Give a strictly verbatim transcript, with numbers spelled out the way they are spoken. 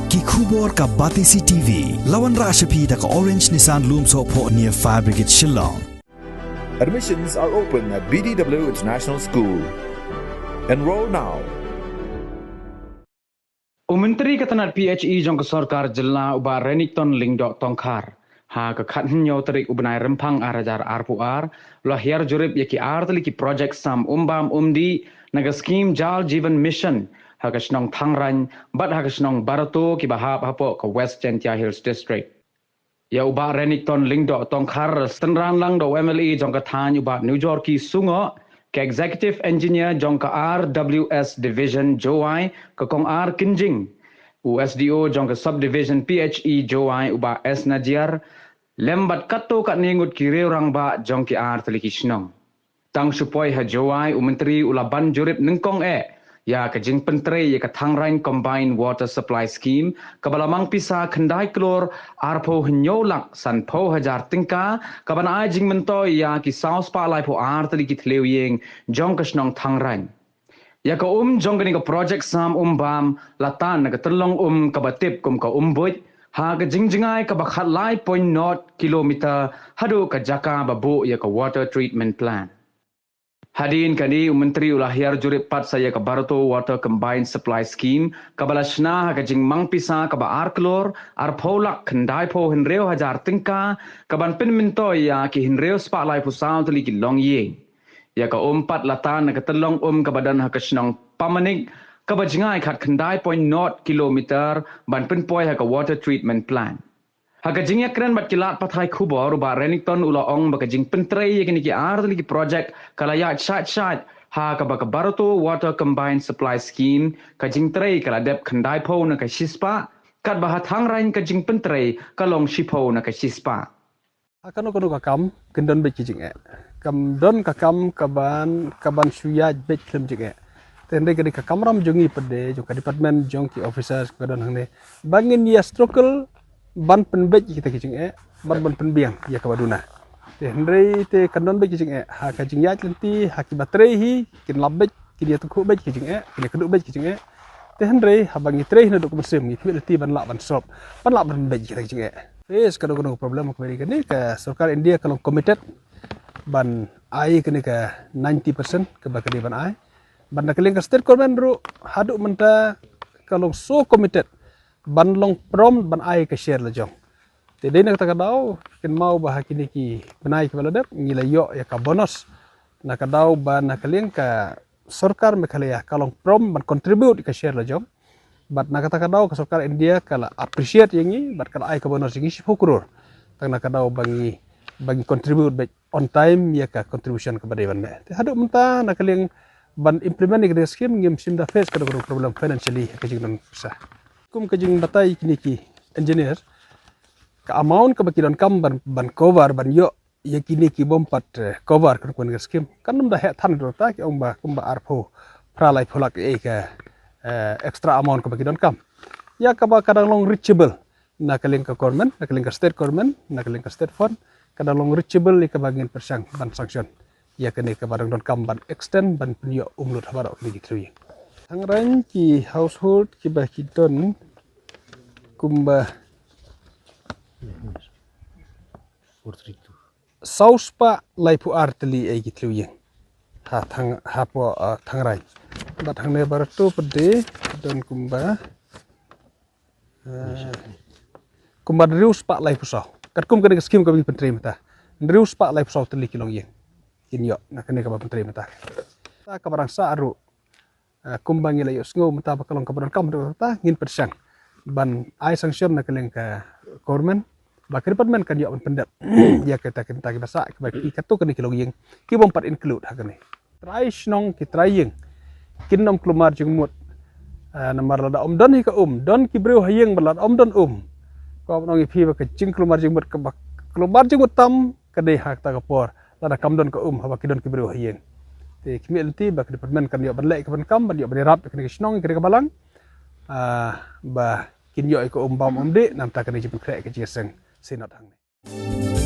Ki khubor ka Batesi T V. La wanrah sha phi da ka Orange Nissan Lumsohphoh near Fire Brigade Shillong. Admissions are open at B D W International School. Enroll now. U Myntri ka tnat P H E jong ka sorkar jylla u Bah Renikton Lyngdoh Tongkhar, ha ka khathynñiew tarik u bnai Rymphang ar hajar arphew ar, u la hiar jurip ïa ki artylli ki projek sam umbam umdih na ka skhim Jal Jeevan Mission ha ka shnong Thangrain bad ha ka shnong Barato kiba hap hapoh ka West Jaintia Hills District. Ïa u Bah Renikton Lyngdoh Tongkhar synran lang da u M L A jong ka thaiñ u Bah Nujorki Sungoh, ka Executive Engineer jong ka R W S Division Jowai ka Kong R Kynjing, u S D O jong ka Subdivision P H E Jowai u Bah S Najiar, lem bad katto katne ngut ki riew rangbah jong ki artylli ki shnong. Tang shu poi ha Jowai u Myntri u la ban jurip nyngkong eh ïa ka jingpyntrei ïa ka Thangrain Combined Water Supply Scheme kaba la mang pisa khyndai klur arphew hynñiew lak sanphew hajar tyngka, kaban ai jingmyntoi ïa ki saw spah laiphew ar tylli ki thliew ïing jong ka shnong Thangrain. Ïa ka um jong kane ka projek sam umbam la tan na ka tynlong um kaba tip kum ka Umbuit ha ka jingjngai kaba khatlai point nought kilometer haduh ka jaka ba buh ïa ka water treatment plant. Hadien kane u Myntri u la hiar jurip pat sa ïa ka Barato Water Combined Supply Scheme kaba la shna ha ka jingmang pisa kaba ar klur arphew lak khyndaiphew hynriew hajar tyngka, kaban pynmyntoi ïa ki hynriew spah laiphew saw tylli ki longïing. Ïa ka um pat la tan na ka tynlong um kaba don ha ka shnong Pamanik kaba jngai khatkhyndai point nought kilometer ban pynpoi ha ka water treatment plant. Ha ka jingïakren bad ki lad pathai khubor u Bah Renikton u la ong ba ka jingpyntrei ïa kine ki artylli ki projek ka la ïaid shait shait ha kaba ka Barato Water Combined Supply Scheme ka jingtrei ka la dep khyndaiphew na ka shispah, katba ha Thangrain ka jingpyntrei ka long shiphew na ka shispah. Ha kano kano ka kam kin don beit ki jingeh. Kam don ka kam kaban, kaban shu ïaid beit khlem jingeh. Te hynrei ka dei ka kamram jong ngi pat de, jong ka department, jong ki officers ka don hangne, ba ngin ïa struggle ban pynbeit ïa kita ki jingeh, ban, ban pynbiang ïa kaba duna. Te hynrei te kan don beit ki jingeh ha ka jingïaid lynti, ha kiba trei hi kin lap beit, kin ïa tyngkhuh beit ki jingeh, kin ïa kynduh beit ki jingeh. Te hynrei haba ngi trei hi naduh ka mynsiem, ngi khmih lynti ban lah ban solve, ban lah ban pynbeit ïa kita ki jingeh. Face kano kano ka problem kaba ïadei kane, ka sorkar India ka long committed ban ai kane ka ninety percent kaba ka dei ban ai. Bad na ka liang ka state government ruh haduh mynta ka long so committed ban long prompt ban ai ka share la jong. Te dei na kata ka daw, kynmaw ba ha kine ki bnai kiba la dep ngi la ïoh ïa ka bonus. Na ka daw ba na ka liang ka sorkar Meghalaya ka long prompt ban contribute ïa ka share la jong. Bad na kata ka daw ka sorkar India ka la appreciate ïa ngi bad ka la ai ka bonus ïa ngi shiphew klur. Tang na ka daw ba ngi, ba ngi contribute beit on time ïa ka contribution kaba dei ban mih. Te haduh mynta na ka liang ban implement ïa ka skim ngim shym da face ka dei ka problem financially ha ka jingdon pisa. Kum ka jingbatai kine ki engineer, ka amount kaba ki donkam ban, ban cover, ban ïoh ïa kine ki bym pat, eh, cover kan kum ka skim. Kan ym da heh than ka dei ta, ki ong ba kumba arphew phra laiphew lak ïa ka, eh, extra amount kaba ki donkam. Ïa kaba ka dang long reachable na ka liang ka government, na ka liang ka state government, na ka liang ka state fund, ka dang long reachable ïa kaba ngin pyrshang ban sanction ïa kane kaba dang donkam ban extend ban pynïoh um lut ha baroh kine ki thliew ïing. Thangrain ki household kiba ki don kumba saw spah laiphew ar tylli ïa ki thliew ïing ha Thang, hapoh, ah, Thangrain. Bad hangne Barato pat de don kumba, ah, kumba hynriew spah laiphew saw. Katkum kane ka skim kaba ngi pyntrei mynta, hynriew spah laiphew saw tylli ki longïing kin ïoh na kane kaba pyntrei mynta. Ta kaba dang sah ruh, ah, kumba ngi la ïohsngew mynta ba ka long kaba donkam, mynta ngin pyrshang ban ai sanction na ka liang ka government ba ka department kan ïoh ban pyndep ïa kita, kita kiba sah, kiba ki katto katne ki longïing ki bym pat include ha kane. Trai shnong ki trai ïing kin ym kulmar jingmut. Ah, namar lada ym don hi ka um, don ki briew ha ïing bad lada ym don um, ko ban ong ïa phi ba ka jingkulmar jingmut kaba kulmar jingmut tam ka dei ha kata ka por lada kam don ka um haba ki don ki briew ha ïing. Te khmih lynti ba ka department kan ïoh ban leh ïa ka ban kam, ban ïoh ban ïarap ïa kane ka shnong, ïa kane ka balang, ah, ba kin ïoh ïa ka um bam um dih, namar kane jingpynkhreh ka jingïaseng Synod hangne.